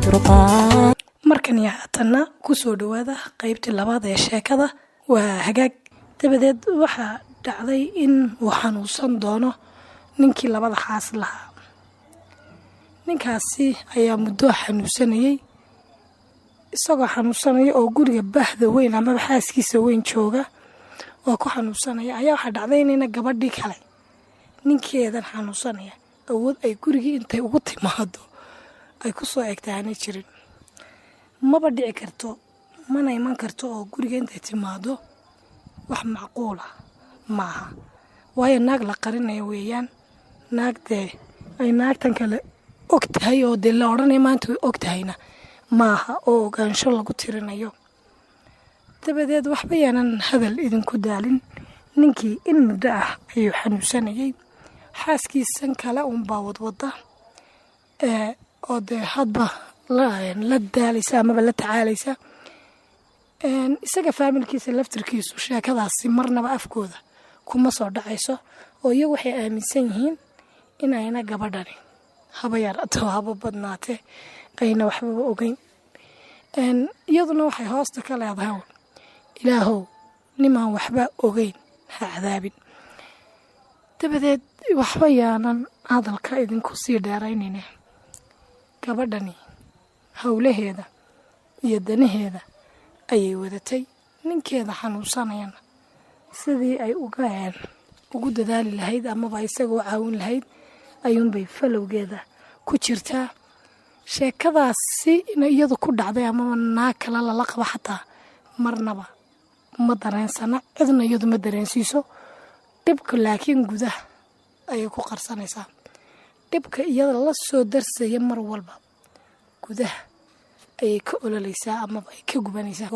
turqaa. Markan iyo haatanna kusoo dhawaada qeybtii labaad ee sheekada. Waa hagaag. Dabadeed waxaa dhacday in uu xanuunsan doono ninkii labada xaas lahaa. Ninkaasi ayaa muddo xanuunsanayey. Isagoo xanuunsanaya oo guriga bahda weyn amaba xaaskiisa weyn jooga oo ku xanuunsanaya ayaa waxaa dhacday inayna gabadhii kale ninkeedan xanuunsanaya awood ay gurigii intay ugu timaado ay ku soo egtaanay jirin. Maba dhici karto, mana iman karto oo guriga intay timaado wax macquula maaha, waayo naag la qarinaya weeyaan. Naag dee ay naagtan kale og tahay oo dee la odhanaya maanta way og tahayna maaha, oo ogaansho lagu tirinayo. Dabadeed waxba yaanan hadal idinku daalin, ninkii in muddo ah ayuu xanuunsanayay. Xaaskiisan kale unbaa wadwada oo dee hadba la daalaysa amaba la tacaalaysa. Isaga faamilkiisa laftirkiisu sheekadaasi marnaba afkooda kuma soo dhacayso, oo iyagu waxay aaminsan yihiin inayna gabadhani haba yaraato haba badnaatee ayna waxbaba ogeyn. Iyaduna waxay hoosta ka leedahay, "Ilaahow, nimaan waxba ogeyn ha cadaabin." Dabadeed waxba yaanan hadalka idinku sii dheeraynayna, gabadhani howlaheeda iyo danaheeda ayay wadatay. Ninkeeda xanuunsanayana sidii ay uga ugu dadaali lahayd amaba isagoo caawin lahayd ayuunbay falowgeeda ku jirtaa. Sheekadaasi inay iyadu ku dhacday amaba naag kale lala qabo xataa marnaba ma dareensana, cidna iyadu ma dareensiiso dhibka, laakiin gudaha ayay ku qarsanaysaa dhibka iyada la soo darsaya. Mar walba gudaha ayay ka ololeysaa amaba ay ka gubanaysaa.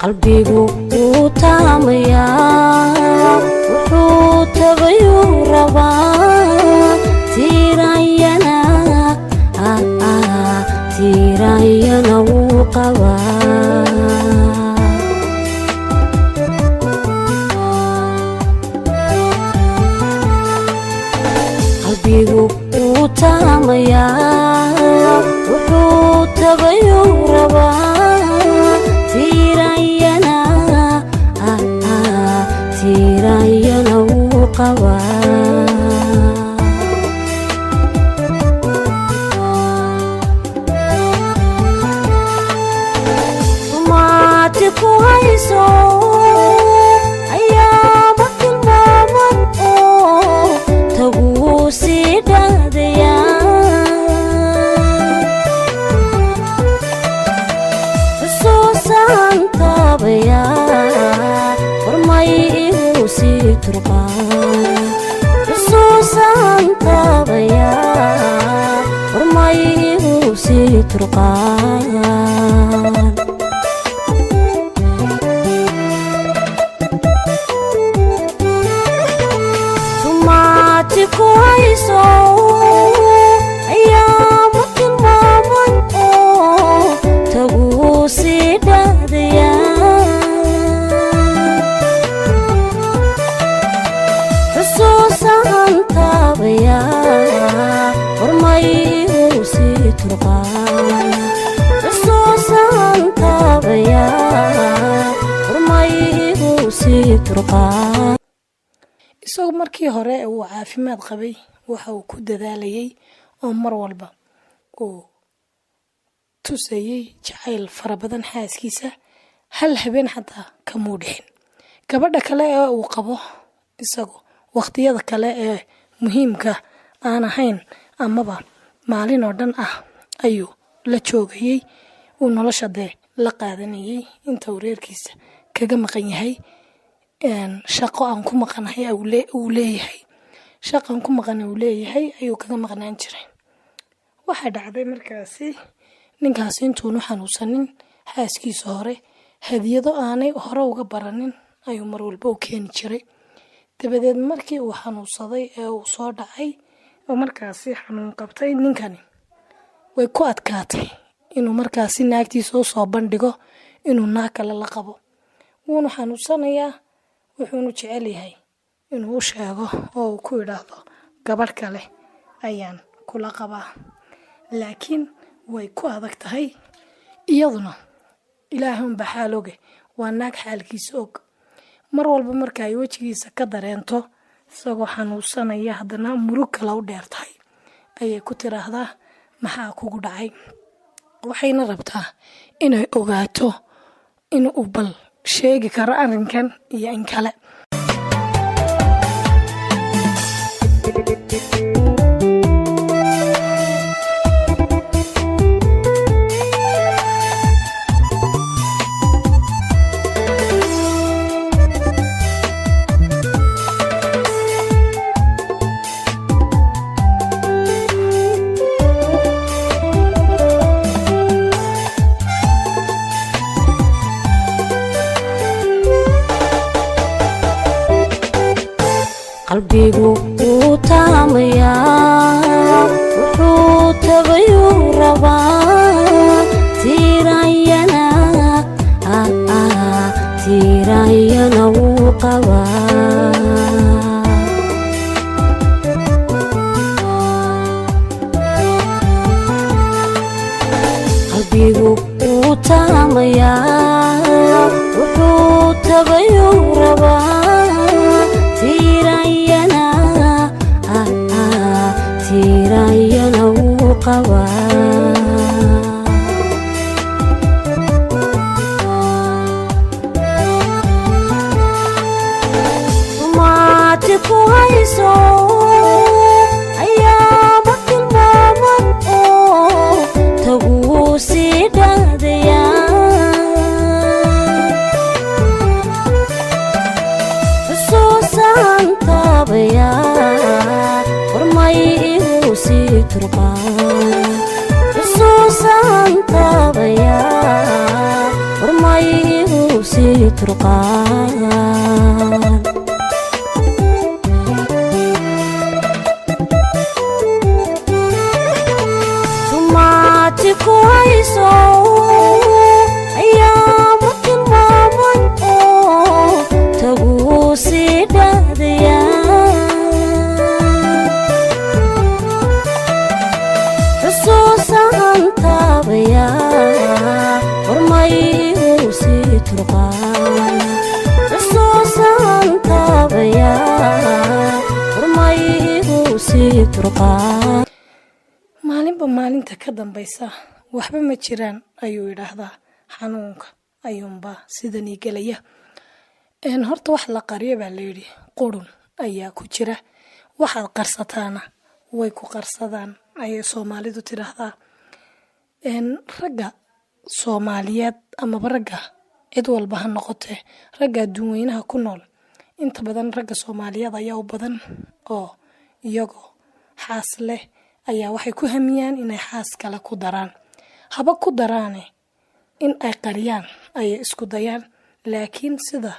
Qalbigu wuu taamayaa, wuxuu tabayuu rabaa. Tiiranyana tiiranyana wuu qabaa. Qalbigu wuu taamayaa, wuxuu tabayuu rabaa. Tiiranyana tiiranyana wuu qabaa. Maati ku hayso ayaama tilmaaman oo taguu sii dhaadayaa. Xusuusaan taabayaa, warmay igu sii turqaa. Xusuusaan taabayaa, warmay igu sii turqaan. Tumaati ku hayso ayaama tilmaaman oo taguu sii dhaadayaa. Xusuusaan taabayaa, warmay igu sii turqaan. Xusuusaan taabayaa, warmay igu sii turqaan. Isagu markii hore uu caafimaad qabay waxa uu ku dadaalayay oo mar walba uu tusayey jacayl fara badan xaaskiisa. Hal habeen xataa kamuu dhixin. Gabadha kale ee uu qabo isagu waqtiyada kale ee muhiimka aan ahayn amaba maalin oo dhan ah ayuu la joogayey, uu nolosha dee la qaadanayay inta uu reerkiisa kaga maqan yahay. Shaqo aan ku maqanahay uu leeyahay, shaqaan ku maqana uu leeyahay ayuu kaga maqnaan jiray. Waxaa dhacday markaasi ninkaasi intuunu xanuunsanin xaaskiisa hore hadiyado aanay hore uga baranin ayuu mar walba u keeni jiray. Dabadeed markii uu xanuunsaday ee uu soo dhacay oo markaasi xanuun qabtay ninkani, way ku adkaatay inuu markaasi naagtiisa u soo bandhigo inuu naag kale la qabo. Wuunu xanuunsanayaa, wuxuunu jecel yahay inuu u sheego oo uu ku idhaahdo gabadh kale ayaan kula qabaa, laakiin way ku adag tahay. Iyaduna Ilaahunba xaal oge, waa naag xaalkiisa og. Mar walba marka ay wejigiisa ka dareento isagoo xanuunsanaya, haddana murug kale u dheer tahay, ayay ku tiraahdaa, "Maxaa kugu dhacay?" Waxayna rabtaa inay ogaato in uu bal sheegi karo arrinkan iyo in kale. Qalbigu wuu taamayaa, wuxuu tabayuu rabaa. Tiiranyana tiiranyana wuu qabaa. Qalbigu wuu taamayaa, wuxuu tabayuu rabaa. Tiiranyana tiiranyana wuu qabaa. Maati ku hayso ayaama tilmaaman oo taguu sii dhaadayaa. Xusuusaan taabayaa, warmay igu sii turqaa. Xusuusaan taabayaa, warmay igu sii turqaan. Tumaati ku hayso ayaama tilmaaman oo taguu sii dhaadayaa. Xusuusaan taabayaa, warmay igu sii turqaan. Xusuusaan taabayaa, warmay igu sii turqaan. Maalinba maalinta ka dambaysa "Waxba ma jiraan," ayuu yidhaahdaa, "xanuunka ayuunbaa sidanii gelaya." Horta wax la qariyo baa layidhi qurun ayaa ku jira, waxaad qarsataana way ku qarsadaan, ayay Soomaalidu tidhaahdaa. Ragga Soomaaliyeed amaba ragga cid walba ha noqotee, ragga adduunweynaha ku nool, inta badan ragga Soomaaliyeed ayaa u badan oo iyagoo xaas leh ayaa waxay ku hamiyaan inay xaas kale ku daraan. Haba ku daraane, in ay qariyaan ayay isku dayaan, laakiin sida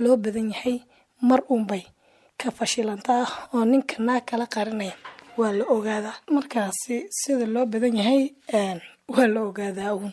loo badan yahay mar uunbay ka fashilantaa oo ninka naag kala qarinaya waa la ogaadaa. Markaasi sida loo badan yahay waa la ogaadaa uun.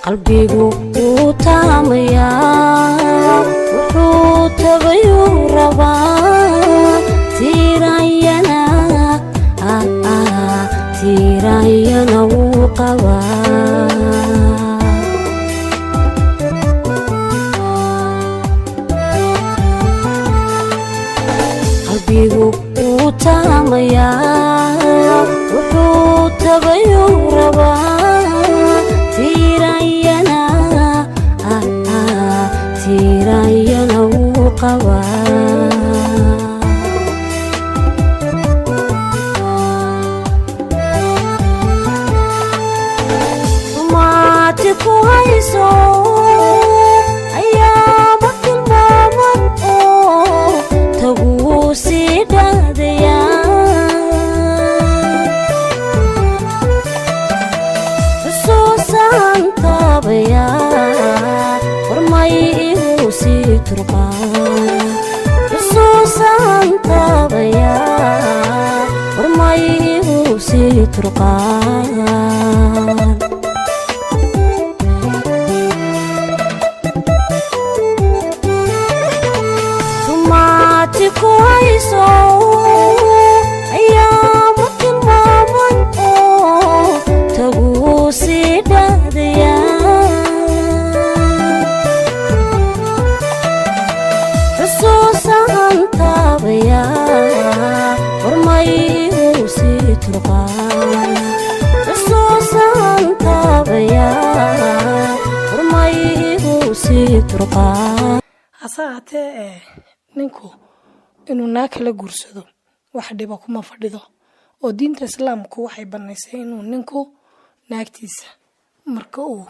Qalbigu wuu taamayaa, wuxuu tabayuu rabaa. Tiiranyana tiiranyana wuu qabaa. Qalbigu wuu taamayaa, Tabayuu rabaa tiiranyana, tiiranyana wuu qabaa. Maati ku hayso ayaama tilmaaman oo taguu sii dhaadayaa. Xusuusaan taabaya, warmay igu sii turqaa. Xusuusaan taabaya, warmay igu sii turqaan. Tumaati ku hayso ayaama tilmaaman oo taguu sii dhaadayaa. Xusuusaan taabaya, warmay igu sii turqaan. Xusuusaan taabaya, warmay igu sii turqaan. Hase ahaatee ninku inuu naag kala guursado wax dhiba kuma fadhido, oo diinta Islaamku waxay banaysay inuu ninku naagtiisa marka uu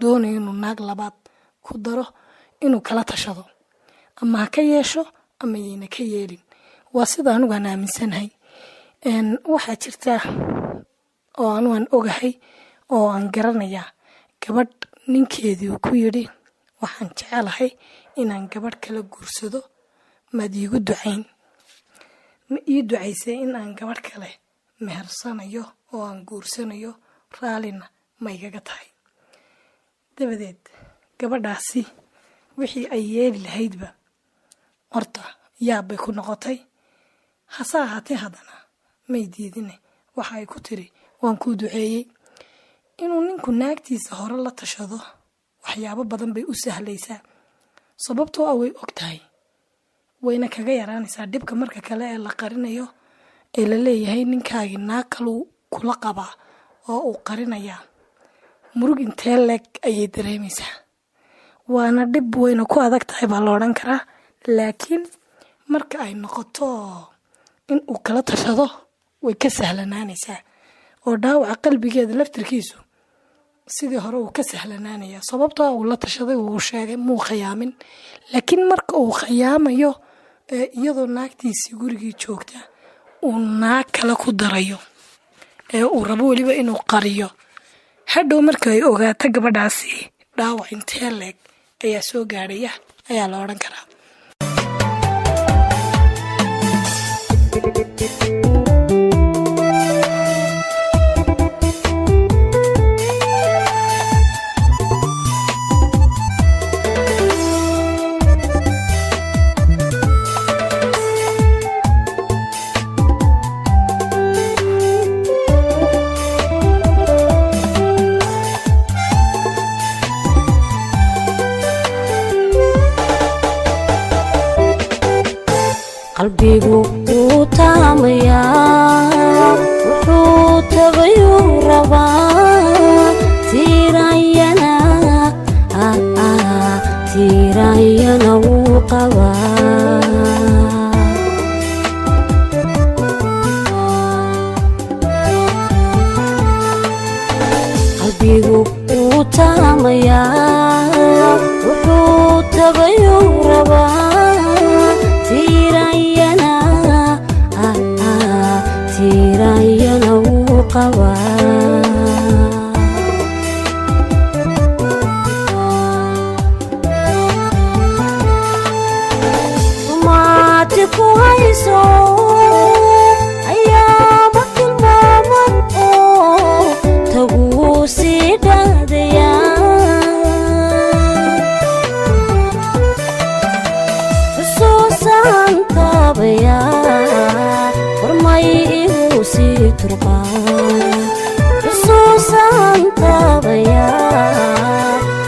doonayo inuu naag labaad ku daro inuu kala tashado, ama ha ka yeesho ama yayna ka yeelin. Waa sida anigu aan aaminsanahay. Waxaa jirta oo anigu aan ogahay oo aan garanayaa gabadh ninkeedii uu ku yidhi, "Waxaan jecelahay inaan gabadh kala guursado, maad iigu ducayn? Ma ii ducaysay in aan gabadh kale mehersanayo oo aan guursanayo? Raallina ma igaga tahay?" Dabadeed gabadhaasi wixii ay yeeli lahaydba horta yaab bay ku noqotay. Hase ahaatee haddana may diidine, waxa ay ku tiri, "Waan kuu duceeyey." Inuu ninku naagtiisa hore la tashado waxyaabo badan bay u sahlaysaa, sababtoo ah way og tahay, wayna kaga yaraanaysaa dhibka marka kale ee la qarinayo ee la leeyahay ninkaagii naag kaluu kula qabaa oo uu qarinayaa. Murug intee leeg ayay dareemaysaa, waana dhib, wayna ku adag tahay baa la odhan karaa. Laakiin marka ay noqoto in uu kala tashado way ka sahlanaanaysaa, oo dhaawaca qalbigeeda laftirkiisu sidii hore uu ka sahlanaanaya, sababtoo uu la tashaday, uu sheegay, muu khayaamin. Laakiin marka uu khayaamayo iyadoo naagtiisii gurigii joogta uu naag kale ku darayo ee uu rabo weliba inuu qariyo, hadhow marka ay ogaato gabadhaasi dhaawac intee leeg ayaa soo gaadhaya ayaa la odhan karaa. Qalbigu wuu taamayaa, wuxuu tabayuu rabaa tiiranyana, tiiranyana wuu qabaa. Qalbigu wuu taamayaa, wuxuu tabayuu rabaa tiiranyana, tiiranyana wuu qabaa. Maati ku hayso ayaama tilmaaman oo taguu sii dhaadayaa. Xusuusaan taabaya, warmay igu sii turqaa. Xusuusaan taabaya,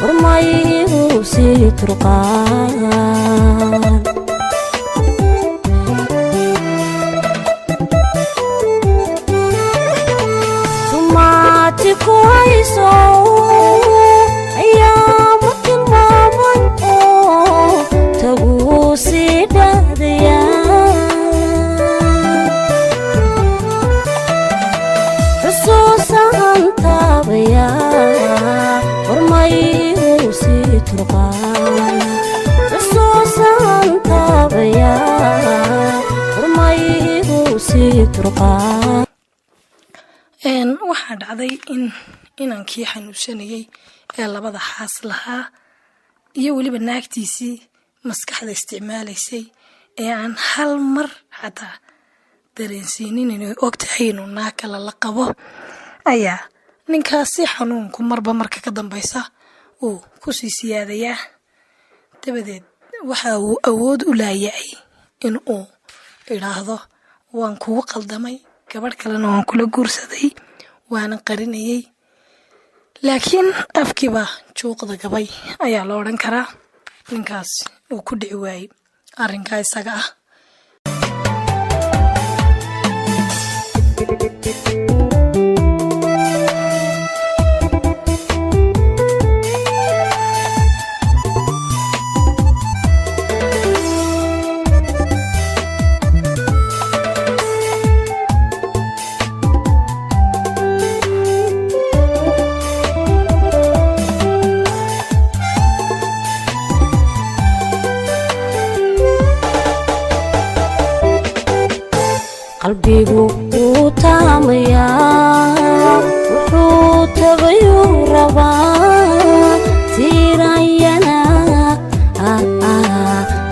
warmay igu sii turqaan. turqaa. Waxaa dhacday in inankii xanuunsanayay ee labada xaas lahaa iyo weliba naagtiisii maskaxda isticmaalaysay ee aan hal mar xataa dareensiinin inay og tahay inuu naag kale la qabo, ayaa ninkaasi xanuunku marba marka ka dambaysa uu kusii siyaadayaa. Dabadeed waxa uu awood u laayacay in uu idhaahdo, "Waan kugu qaldamay, gabadh kalena waan kula guursaday, waana qarinayay." Laakiin afkiiba juuqda gabay ayaa la odhan karaa. Ninkaas uu ku dhici waayey arrinkaa isaga ah. Qalbigu wuu taamayaa, wuxuu tabayuu rabaa. Tiiranyana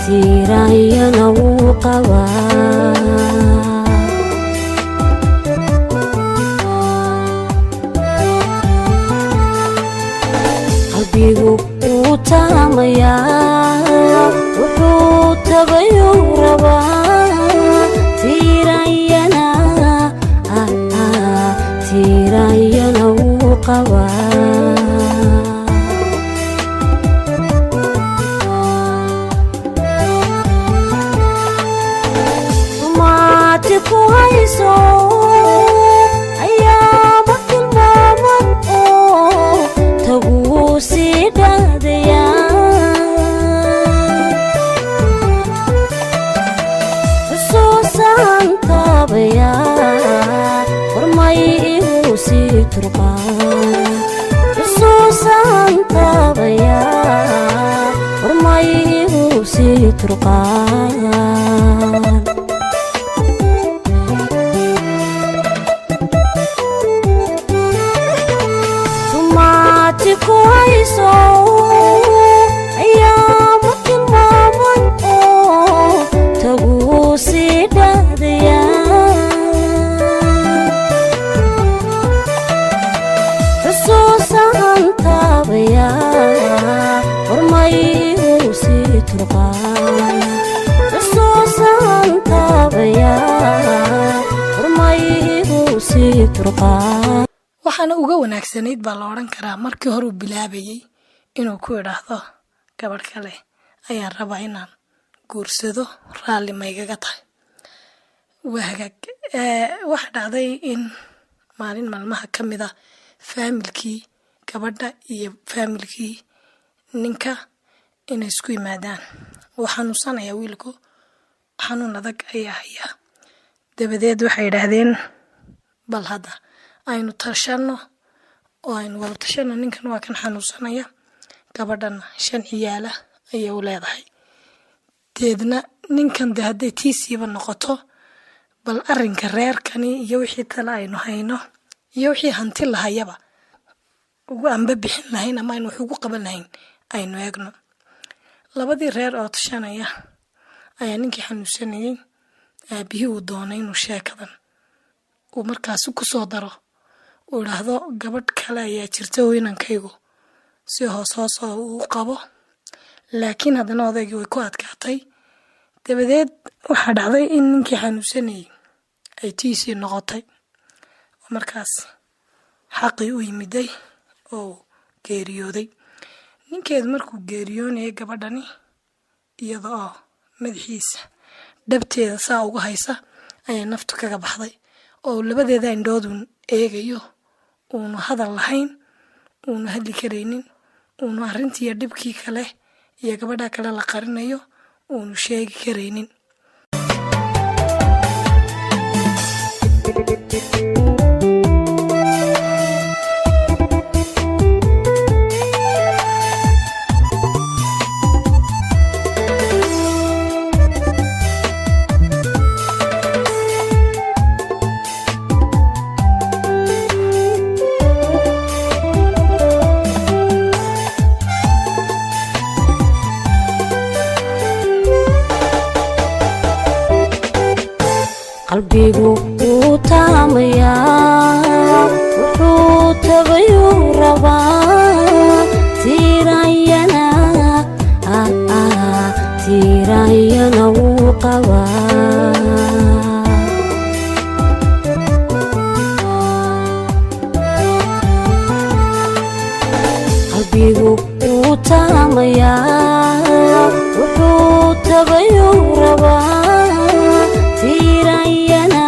tiiranyana wuu qabaa. Qalbigu wuu taamayaa, wuxuu tabayuu rabaa. Tiiranyana tiiranyana wuu qabaa. Maati ku hayso ayaaba tilmaaman oo taguu sii dhaadayaa. Xusuusaan taabaya, warmay igu sii turqaa. Xusuusaan taabaya, warmay igu sii turqaan. Tumaati ku hayso ayaama tilmaaman oo taguu sii dhaadayaa. Xusuusaan taabaya, warmay igu sii turqaan. Xusuusaan taabaya, warmay igu sii turqaan. Waxaana uga wanaagsanayd baa la odhan karaa markii hore uu bilaabayey inuu ku idhaahdo, "Gabadh kale ayaan rabaa inaan guursado, raalli maygaga tahay?" Waa hagaag. Waxaa dhacday in maalin maalmaha ka mid ah faamilkii gabadha iyo faamilkii ninka inay isku yimaadaan. Wuu xanuunsanayaa wiilku, xanuun adag ayaa hayaa. Dabadeed waxay yidhaahdeen, "Bal hadda aynu tashano oo aynu wada tashano. Ninkan waa kan xanuunsanaya, gabadhana shan ciyaala ayay u leedahay. Deedna ninkan de hadday tiisiiba noqoto, bal arrinka reerkani iyo wixii tale aynu hayno iyo wixii hanti lahayaba ugu anba bixin lahayn ama aynu wax ugu qaban lahayn aynu eegno." Labadii reer oo tashanaya ayaa ninkii xanuunsanayay aabihii uu doonay inuu sheekadan uu markaasi kusoo daro, uu idhaahdo, "Gabadh kale ayaa jirta oo inankaygu si hoos hoos oo uu qabo." Laakiin haddana odaygii way ku adkaatay. Dabadeed waxaa dhacday in ninkii xanuunsanayay ay tiisii noqotay oo markaas xaqii u yimiday oo geeriyooday. Ninkeedu markuu geeriyoonayay, gabadhani iyada oo madaxiisa dhabteeda saa uga haysa ayay naftu kaga baxday, oo labadeeda indhoodun eegayo, uunu hadal lahayn, uunu hadli karaynin, uunu arrintii iyo dhibkii kale iyo gabadha kale la qarinayo uunu sheegi karaynin. Qalbigu wuu taamayaa, wuxuu tabayuu rabaa. Tiiranyana, tiiranyana wuu qabaa. Qalbigu wuu taamayaa, wuxuu tabayuu rabaa. Tiiranyana,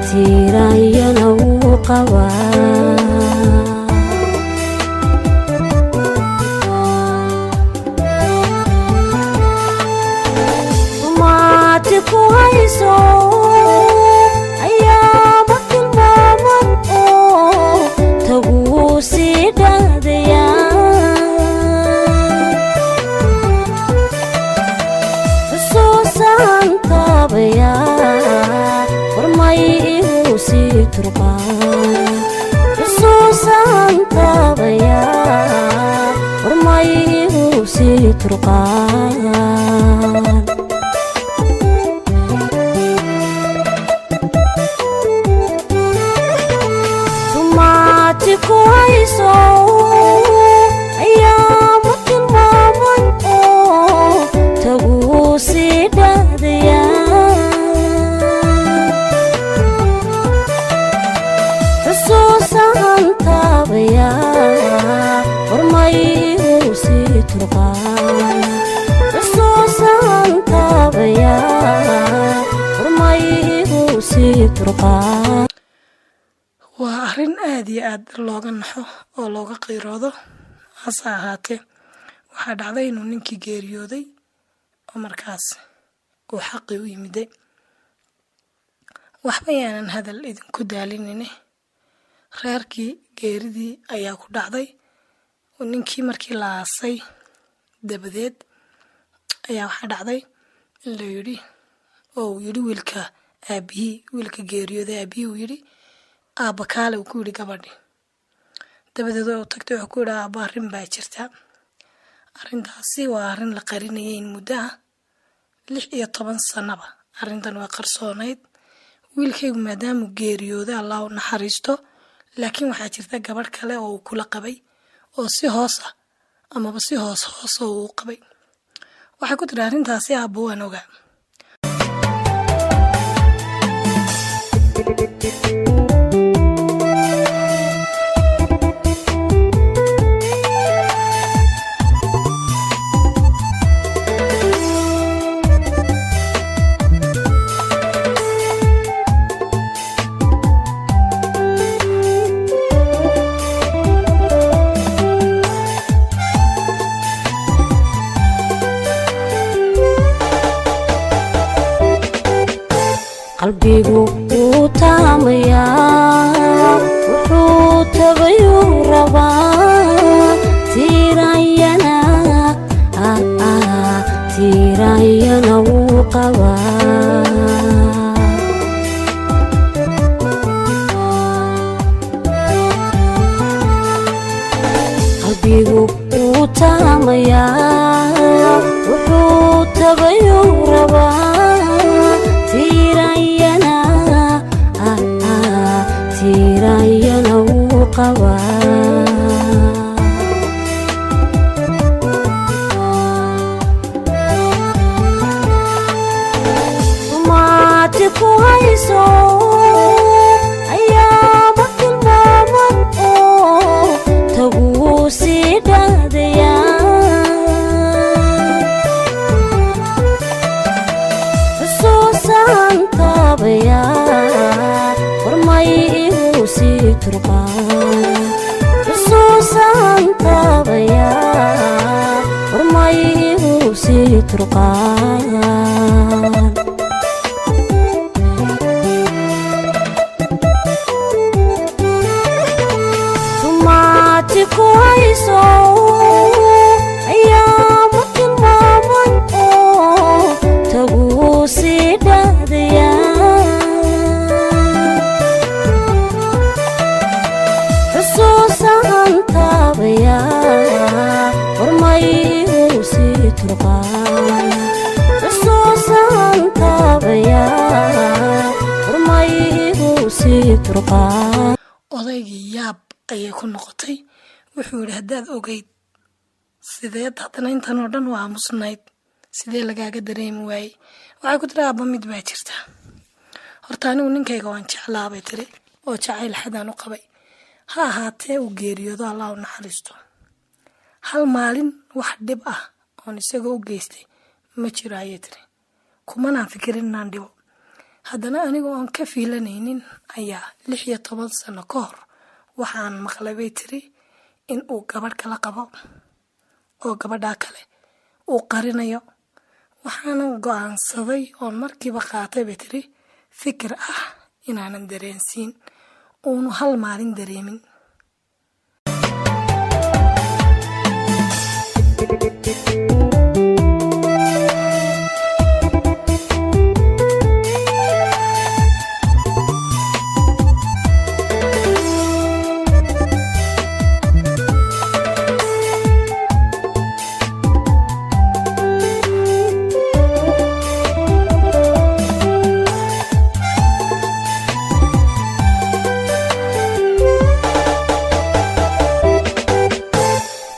tiiranyana wuu qabaa. Maati ku hayso ayaaba tilmaaman oo taguu sii dhaadayaa. Xusuusaan taabaya, warmay igu sii turqaa. Xusuusaan taabaya, warmay igu sii turqaan. Tumaati ku hayso ayaama tilmaaman oo taguu sii dhaadayaa. Xusuusaan taabaya, warmay igu sii turqaan. Xusuusaan taabaya, warmay igu sii turqaan. Waa arrin aada iyo aada looga naxo oo looga qiiroodo. Hase ahaatee, waxaa dhacday inuu ninkii geeriyooday oo markaas uu xaqii u yimiday. Waxba yaanan hadal idinku daalinine, reerkii geeridii ayaa ku dhacday. Ninkii markii la aasay dabadeed ayaa waxaa dhacday in la yidhi, oo uu yidhi wiilka aabihii, wiilka geeriyooday aabihii, uu yidhi, "Aabba kaale," uu ku yidhi gabadhi. Dabadeed way u tagtay. Wuxuu ku yidhi, "Aabba, arrin baa jirta. Arrintaasi waa arrin la qarinayay in muddo ah, 16 sanaba arrintan waa qarsoonayd. Wiilkaygu maadaamuu geeriyooday, Allah u naxariisto, laakiin waxaa jirta gabadh kale oo uu kula qabay oo si hoos ah amaba si hoos hoos oo uu qabay." Waxay ku tiri, "Arrintaasi, aabba, waan ogaa." Qalbigu wuu taamayaa, wuxuu tabayuu rabaa. Tiiranyana, tiiranyana wuu qabaa. Qalbigu wuu taamayaa, wuxuu tabayuu rabaa. Tiiranyana, tiiranyana wuu qabaa. Maati ku hayso ayaaba tilmaaman oo taguu sii dhaadayaa. Xusuusaan taabaya, warmay igu sii turqaan. Xusuusaan taabaya, warmay igu sii turqaan. Tumaati ku hayso ayaama tilmaaman oo taguu sii dhaadayaa. Xusuusaan taabaya, warmay igu sii turqaan. Xusuusaan taabaya. sii turqaa. Odaygii yaab ayay ku noqotay. Wuxuu yidhi, haddaad ogeyd, sideed haddana intan oo dhan waa aamusnayd? Sidee lagaaga dareemi waayey? Waxay ku tiri, aabba, mid baa jirta horta. Anigu ninkayga waan jeclaabay, tiri, oo jacayl xadaan u qabay. Ha ahaatee uu geeriyoodo, Allah u naxariisto, hal maalin wax dhib ah oon isagoo u geystay ma jiro, ayay tiri. Kumanaan fikirin inaan dhibo. Haddana aniga oon ka fiilanaynin ayaa 16 sano ka hor waxaan maqlay, bay tiri, in uu gabadh kala qabo oo gabadhaa kale uu qarinayo. Waxaanan go-aansaday oon markiiba qaatay, bay tiri, fikir ah inaanan dareensiin uunu hal maalin dareemin.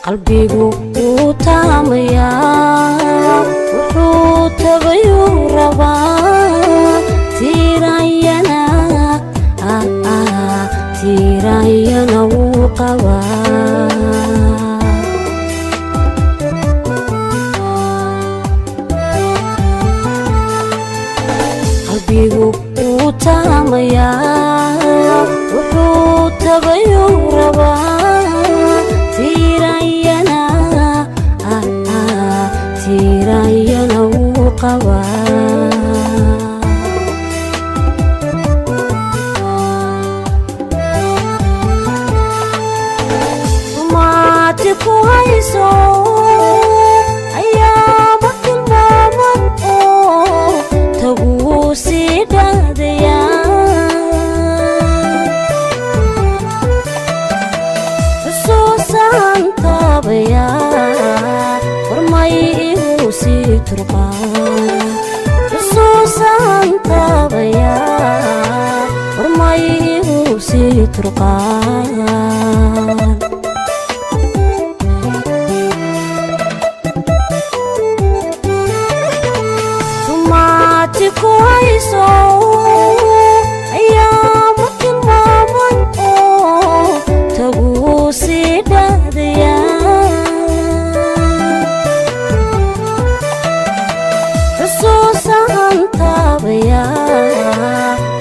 Qalbigu wuu taamayaa, wuxuu tabayuu rabaa. Tiiranyana tiiranyana wuu qabaa. Qalbigu wuu taamayaa, wuxuu tabayuu rabaa. Tiiranyana tiiranyana wuu qabaa. Maati ku hayso ayaama tilmaaman oo taguu sii dhaadayaa. Xusuusaan taabaya, warmay igu sii turqaa. Xusuusaan taabaya, warmay igu sii turqaan. Tumaati ku hayso ayaama tilmaaman oo taguu sii dhaadayaa. Xusuusaan taabaya,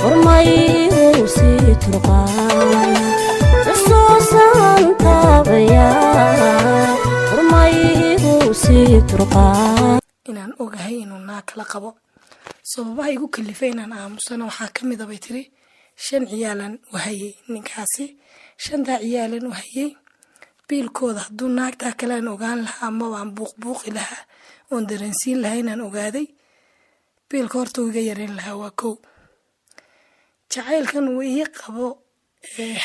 warmay igu sii turqaan. Xusuusaan taabaya, warmay igu sii turqaan. Inaan ogahay inuu naag kala qabo, sababaha igu kalifay inaan aamusana waxaa ka mid a, bay tiri, shan ciyaalan u hayay ninkaasi. Shantaa ciyaalan u hayay biilkooda, hadduu naagtaa kale aan ogaan lahaa amaba aan buuqbuuqi lahaa oon dareensiin lahaa inaan ogaaday, biilka horta uu iga yareyn lahaa. Waa kow. Jacaylkan uu ii qabo,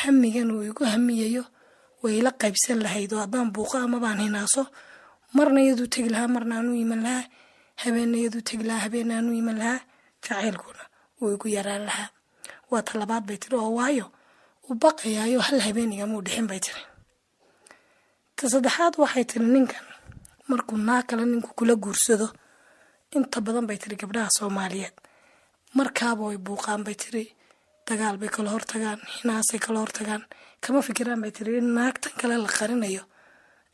hamigan uu igu hamiyayo, way ila qaybsan lahayd oo haddaan buuqo amabaan hinaaso, marna iyaduu tegi lahaa, marna aanu iman lahaa. Habeenna iyaduu tegi lahaa, habeenna aanu iman lahaa. Jacaylkuna wuu igu yaraan lahaa. Waa talabaad, bay tiri, oo waayo uu baqayaayo hal habeen igamuu dhixin, bay tiri. Ta saddexaad, waxay tiri, ninkan markuu naag kale ninku kula guursado, inta badan, bay tiri, gabdhaha Soomaaliyeed markaaba way buuqaan, bay tiri. Dagaal bay kala hortagaan, hinaasay kala hortagaan. Kama fikiraan, bay tiri, in naagtan kale la qarinayo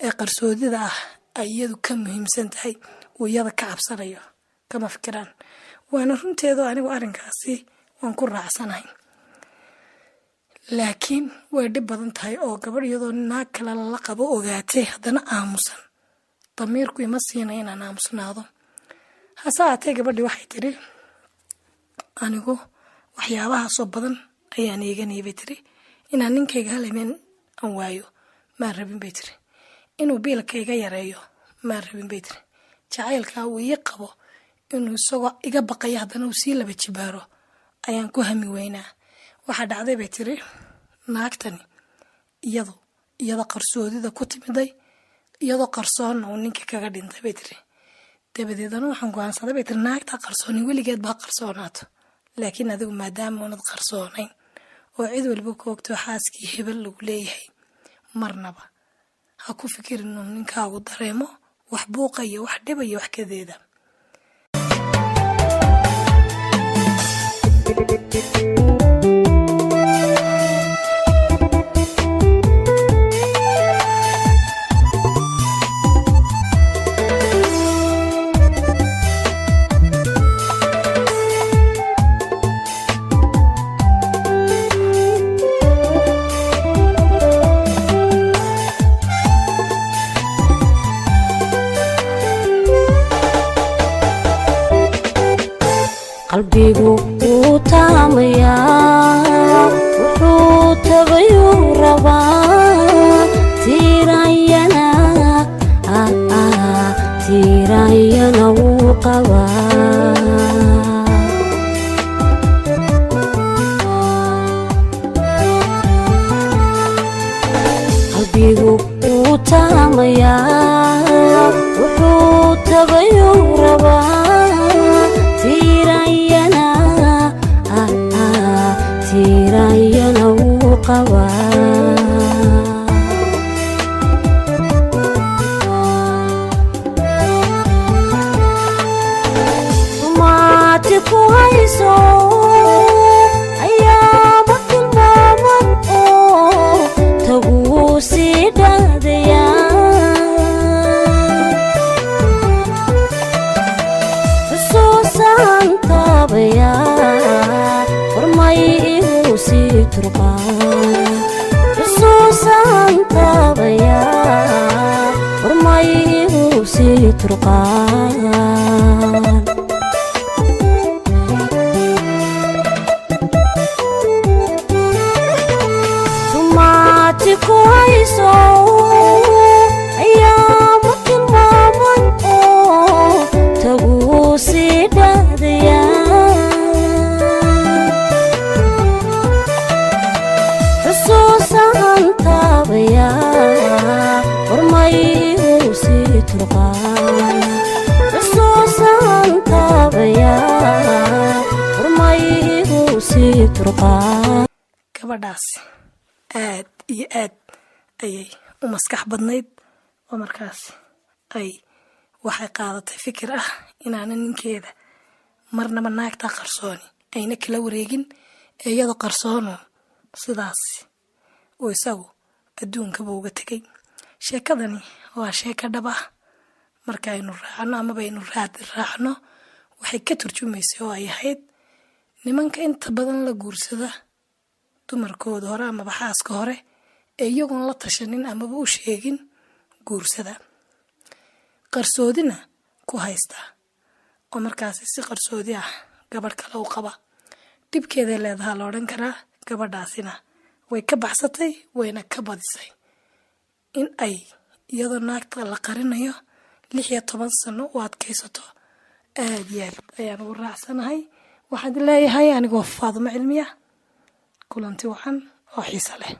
ee qarsoodida ah ay iyadu ka muhiimsan tahay, uu iyada ka cabsanayo. Kama fikiraan. Waana runteedu, anigu arrinkaasi waan ku raacsanahay, laakiin way dhib badan tahay oo gabadh iyadoo naag kale lala qabo ogaatay haddana aamusan. Damiirku ima siina inaan aamusnaado. Hase ahaatee gabadhii waxay tiri, anigu waxyaabahaasoo badan ayaan eeganayay, bay tiri. Inaan ninkayga hal habeen aan waayo maan rabin, bay tiri. Inuu biilka iga yareeyo maan rabin, bay tiri. Jacaylkaa uu ii qabo inuu isagoo iga baqaya haddana uu sii laba jibaaro ayaan ku hami weynaa. Waxaa dhacday, bay tiri, naagtani iyadu iyada qarsoodida ku timiday, iyadoo qarsoonna uu ninkii kaga dhintay, bay tiri. Dabadeedana waxaan go-aansaday, bay tiri, naagtaa qarsooni weligeed baa qarsoonaato, laakiin adigu maadaama unad qarsoonayn oo cid waliba ku ogto xaaskii hebel lagu leeyahay. Marnaba ha ku fikirin inuu ninkaagu dareemo wax buuqa iyo wax dhiba iyo wax kadeeda. Qalbigu wuu taamayaa, wuxuu tabayuu rabaa. Tiiranyana tiiranyana wuu qabaa. Qalbigu wuu taamayaa, wuxuu tabayuu rabaa. Tiiranyana tiiranyana wuu qabaa. Maati ku hayso ayaama tilmaaman oo taguu sii dhaadayaa. Xusuusaan taabayaa, warmay igu sii turqaa. Xusuusaan taabayaa, warmay igu sii turqaan. Tumaati ku hayso ayaama tilmaaman oo taguu sii dhaadayaa. Xusuusaan taabayaa, warmay igu sii turqaan. Xusuusaan taabayaa, warmay igu sii turqaan. Gabadhaas aad iyo aad ayay u maskax badnayd, oo markaas ay waxay qaadatay fikir ah inaana ninkeeda marnaba naagtaa qarsooni ayna kala wareegin, ee iyadoo qarsoono sidaas uu isagu adduunkaba uga tegay. Sheekadani waa sheeko dhab ah. Marka aynu raacno amaba aynu raacno, waxay ka turjumaysay oo ay ahayd nimanka inta badan la guursada dumarkooda hore amaba xaaska hore ee iyagoon la tashanin amaba u sheegin guursada, qarsoodina ku haysta, oo markaasi si qarsoodi ah gabadh kale u qaba. Dhibkeeday leedahaa la odhan karaa. Gabadhaasina way ka baxsatay, wayna ka badisay in ay iyadoo naagta la qarinayo 16 sano u adkaysato. Aad iyo aad ayaan ugu raacsanahay. Waxaan leeyahay anigoo Faadumo Cilmiya, kulanti wacan oo xiiso leh.